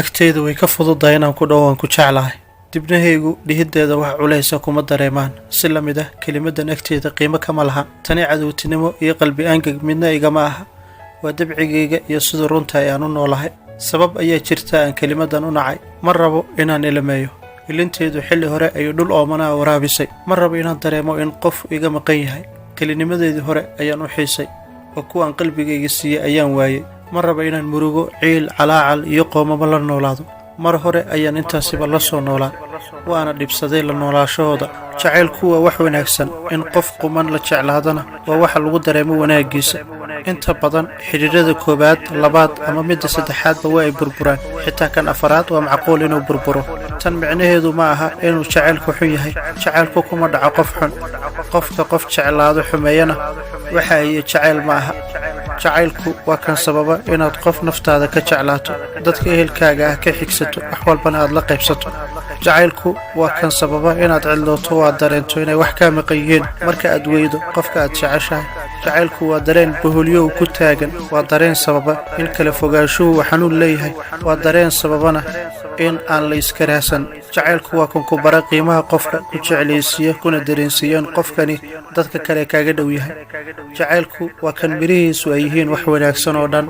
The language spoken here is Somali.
Agteyda way ka fududahay inaan ku dhaho "Waan ku jeclahay." Dibnahaygu dhihiddeeda wax culaysa kuma dareemaan. Si la mid ah kelimadan agteeda qiimo kama laha. Tani cadowtinimo iyo qalbi angeg midna igama aha. Waa dabcigayga iyo sida runta ay aan u noolahay. Sabab ayaa jirta aan kelimadan u nacay. Ma rabo inaan ilameeyo. Ilinteedu xilli hore ayuu dhul oomanaa waraabisay. Ma rabo inaan dareemo in qof iga maqan yahay. Kelinimadeedii hore ayaan u xiisay, oo kuwaan qalbigayga siiyey ayaan waayey. Ma rabo inaan murugo, ciil, calaacal iyo qoomamo la noolaado. Mar hore ayaan intaasiba la soo noolaa, waana dhibsaday la noolaashahooda. Jacaylku waa wax wanaagsan. In qof quman la jeclaadana waa waxa lagu dareemo wanaaggiisa. Inta badan xidhiirada koowaad, labaad ama midda saddexaadba waa ay burburaan. Xitaa kan afaraad waa macquul inuu burburo. Tan micnaheedu ma aha inuu jacaylku xun yahay. Jacaylku kuma dhaco qof xun. Qofka qof jeclaado xumeeyana waxa ay jacayl ma aha. Jacaylku waa kan sababa inaad qof naftaada ka jeclaato, dadka ehelkaaga ah ka xigsato, wax walbana aad la qaybsato. Jacaylku waa kan sababa inaad cidlooto oo aad dareento inay wax kaa maqan yihiin marka aad weydo qofka aad jeceshahay. Jacaylku waa dareen boholyow ku taagan. Waa dareen sababa in kala fogaanshuhu uu xanuun leeyahay. Waa dareen sababana in aan la iska raahsan. Jacaylku waa kan ku bara qiimaha qofka, ku jeclaysiiya, kuna dareensiiya in qofkani dadka kale kaaga dhow yahay. Jacaylku waa kan midhihiisu ay yihiin wax wanaagsan oo dhan.